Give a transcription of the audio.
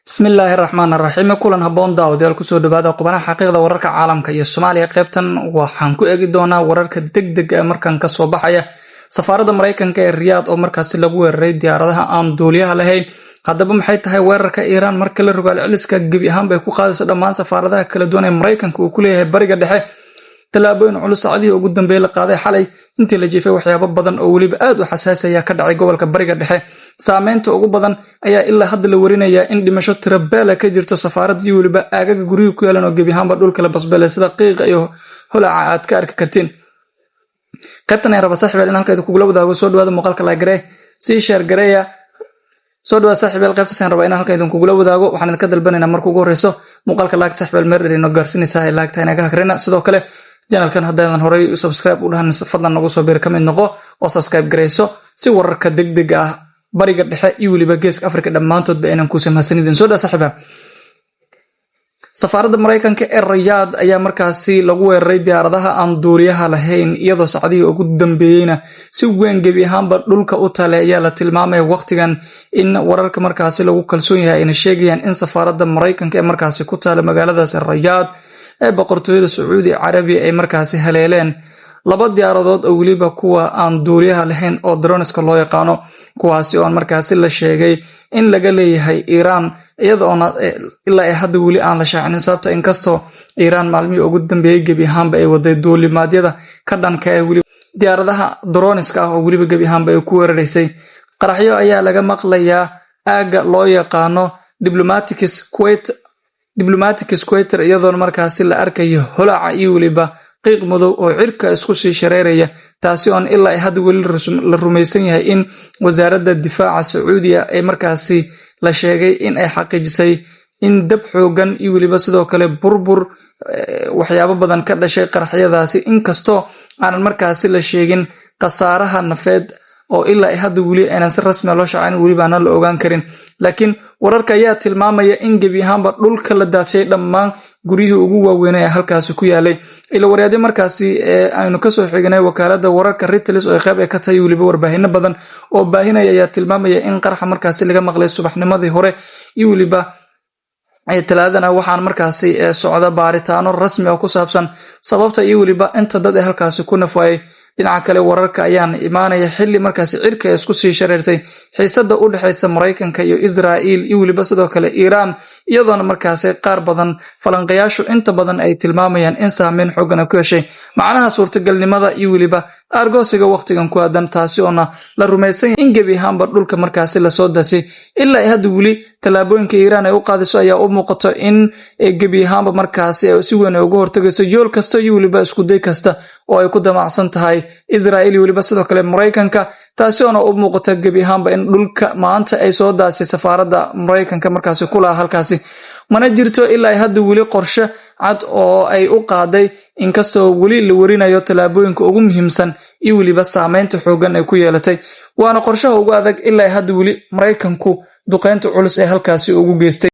Bismillaahi raxmaan raxiim. Kulan haboon, daawadayaal. Kusoo dhawaada qubanaha xaqiiqda wararka caalamka iyo Soomaaliya. Qaybtan waxaan ku eegi doonaa wararka degdega ee markan kasoo baxaya safaaradda Maraykanka ee Riyaad oo markaasi lagu weeraray diyaaradaha aan duuliyaha lahayn. Haddaba, maxay tahay weerarka Iiraan marka la rogaal celiska gebi ahaan bay ku qaadayso dhammaan safaaradaha kala duwan ee Maraykanka uu ku leeyahay Bariga Dhexe? Tallaabooyin culus saacadihii ugu dambeeyey la qaaday xalay intii la jiifay, waxyaabo badan oo weliba aad u xasaasi ayaa ka dhacay gobolka Bariga Dhexe. Saameynta ugu badan ayaa ilaa hadda la warinayaa in dhimasho tirabeela ka jirto safaaradii, weliba aagaga guryuhu ku yaalan oo gebi ahaanba dhulka la basbeelay, sida qiiqa iyo holaca aad ka arki kartiin. Qaybtan ayaan raba, saaxiibyaal, in halka kugula wadaago. Soo dhawaada, muuqaalka like garee, sii share gareeya. Soo dhawaad, saaxiibyaal. Qaybtaas ayaan rabaa inaan halka idinkugula wadaago. Waxaan idinka dalbanaynaa, marka ugu horeyso, muuqaalka like, saaxiibyaal, meel dheer inoo gaarsiinaysaa ee like-ta inaga hagrina. Sidoo kale, channelkan haddaadan horey subscribe u dhahan, fadlan nagu soo biir, ka mid noqo oo subscribe garayso, si wararka degdega ah Bariga Dhexe iyo weliba Geeska Afrika dhammaantoodba aynan kuusa mahadsanidin. Soo dhaa, saaxiiba. Safaaradda Maraykanka ee Rayaad ayaa markaasi lagu weeraray diyaaradaha aan duuliyaha lahayn, iyadoo saacadihii ugu dambeeyeyna si weyn gebi ahaanba dhulka u tale ayaa la tilmaamaya waqtigan in wararka markaasi lagu kalsoon yahay ayna sheegayaan in safaaradda Maraykanka ee markaasi ku taala magaaladaasi Rayaad ee Boqortooyada Sacuudi Carabiya ay markaasi haleeleen laba diyaaradood oo weliba kuwa aan duuliyaha lahayn oo droneska loo yaqaano, kuwaasi oo markaasi la sheegay in laga leeyahay Iiraan, iyadoona ilaa ay hadda weli aan la shaacinin sababta, inkastoo Iiraan maalmihii ugu dambeeyey gebi ahaanba ay waday duulimaadyada ka dhanka ee weli diyaaradaha droneska ah oo weliba gebi ahaanba ay ku weeraraysay. Qaraxyo ayaa laga maqlayaa aagga loo yaqaano Diplomatic Quarter, iyadoona markaasi la arkayo holaca iyo weliba qiiq madow oo cirka isku sii shareeraya, taasi oon ilaa ay hadda weli la rumaysan yahay in Wasaaradda Difaaca Sacuudiya ay markaasi la sheegay in ay xaqiijisay in dab xoogan iyo weliba sidoo kale burbur waxyaabo badan ka dhashay qaraxyadaasi, inkastoo aanan markaasi la sheegin khasaaraha nafeed oo ilaa ay hadda weli aynan si rasmiya loo shaacin, weliba aanan la ogaan karin. Laakiin wararka ayaa tilmaamaya in gebi ahaanba dhulka la daadshay dhammaan guryihii ugu waaweynay ee halkaasi ku yaalay. Ilo waryaadyo markaasi ee aynu kasoo xignay wakaalada wararka Reuters oo ay qayb ay ka tahay, weliba warbaahino badan oo baahinaya, ayaa tilmaamaya in qaraxa markaasi laga maqlay subaxnimadii hore iyo weliba Talaadana. Waxaan markaasi socda baaritaano rasmi oo ku saabsan sababta iyo weliba inta dad ee halkaasi ku nafwaayay. Dhinaca kale, wararka ayaan imaanaya xilli markaasi cirka isku sii shareertay xiisada u dhexeysa Maraykanka iyo Israa'iil iyo weliba sidoo kale Iiraan, iyadoona markaasi qaar badan falanqayaashu inta badan ay tilmaamayaan in saameyn xoogan ay ku heshay macnaha suurtagalnimada iyo weliba aargoosiga waqtigan ku aadan, taasi oona la rumaysan in gebi ahaanba dhulka markaasi lasoo dasay. Ilaa ay hadda weli tallaabooyinka Iiraan ay u qaadayso ayaa u muuqato in gebi ahaanba markaasi si weyn ay uga hortagayso yool kasta iyo weliba iskuday kasta oo ay ku damacsan tahay Israa'iil iyo weliba sidoo kale Maraykanka, taasi oona u muuqata gebi ahaanba in dhulka maanta ay soo daasay safaaradda Maraykanka markaasi ku laha halkaasi. Mana jirto ilaa ay hadda weli qorshe cad oo ay u qaaday, inkastoo weli la warinayo tallaabooyinka ugu muhiimsan iyo weliba saameynta xoogan ay ku yeelatay, waana qorshaha ugu adag ilaa hadda weli Maraykanku duqeynta culus ee halkaasi ugu geystay.